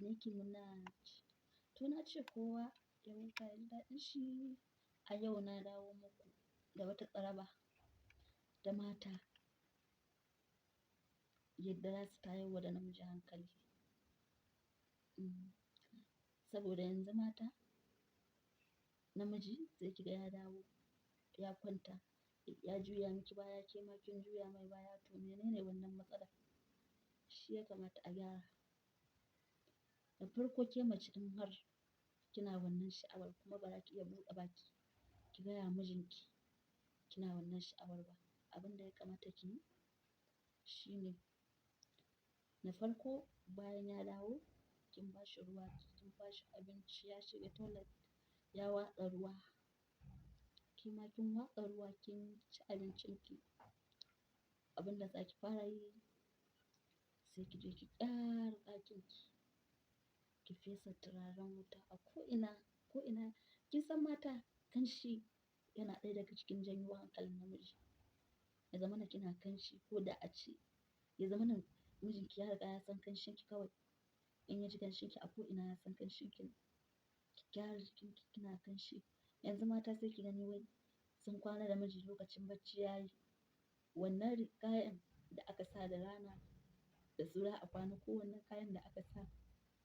Nicki Minaj. To na ce kowa ya huta ya ji daɗin shi. A yau na dawo muku da wata tsaraba da mata yadda za su tayarwa da namiji hankali. Saboda yanzu mata, namiji sai kiga ya dawo, ya kwanta, ya juya miki baya, ke ma kin juya mai baya. To menene wannan matsalar? Shi ya kamata a gyara. Da farko ke mace in har kina wannan sha'awar kuma ba za ki iya buɗe baki ki gaya mijinki kina wannan sha'awar ba. Abin da ya kamata ki yi shine na farko bayan ya dawo kin ba shi ruwa, kin ba shi abinci, ya shiga toilet, ya watsa ruwa. Kema kin watsa ruwa, kin ci abincin ki. Abin da za ki fara yi sai ki je ki gyara ɗakin ki, ki fesa turaren wuta a ko'ina, ko'ina. Kin san mata kanshi yana ɗaya daga cikin janyo hankalin namiji. Ya zamana kina kanshi ko da a ce, ya zamana mijinki ya riga ya san kanshin ki kawai. In ya ji kanshin ki a ko'ina ya san kanshin ki ne. Ki gyara jikinki kina kanshi. Yanzu mata sai ki gani wai sun kwana da miji lokacin bacci yayi. Wannan kayan da aka sa da rana da su za a kwana ko wannan kayan da aka sa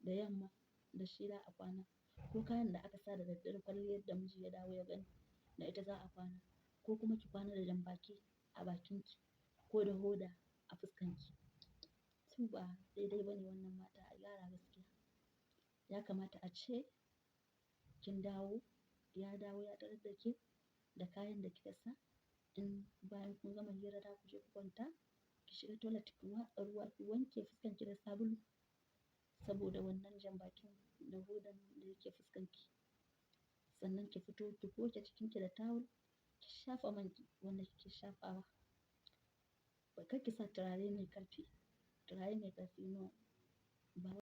da yamma da shi za a kwana ko kayan da aka sa da daddare kwalliyar da miji ya dawo ya gani da ita za a kwana ko kuma ki kwana da janbaki a bakin ki ko da hoda a fuskan ki. To ba daidai ba ne wannan mata a gyara gaskiya. Ya kamata a ce kin dawo, ya dawo ya tarar da ke da kayan da kika sa. In bayan kun gama hira za ku je ku kwanta, ki shiga toilet ki watsa ruwa, ki wanke fuskan ki da sabulu saboda wannan janbakin da hodan da yake fuskan ki. Sannan ki fito ki goge jikinki da tawul, ki shafa man ki wanda kike shafawa. Kar ki sa turare mai ƙarfi, turare mai ƙarfi no ba.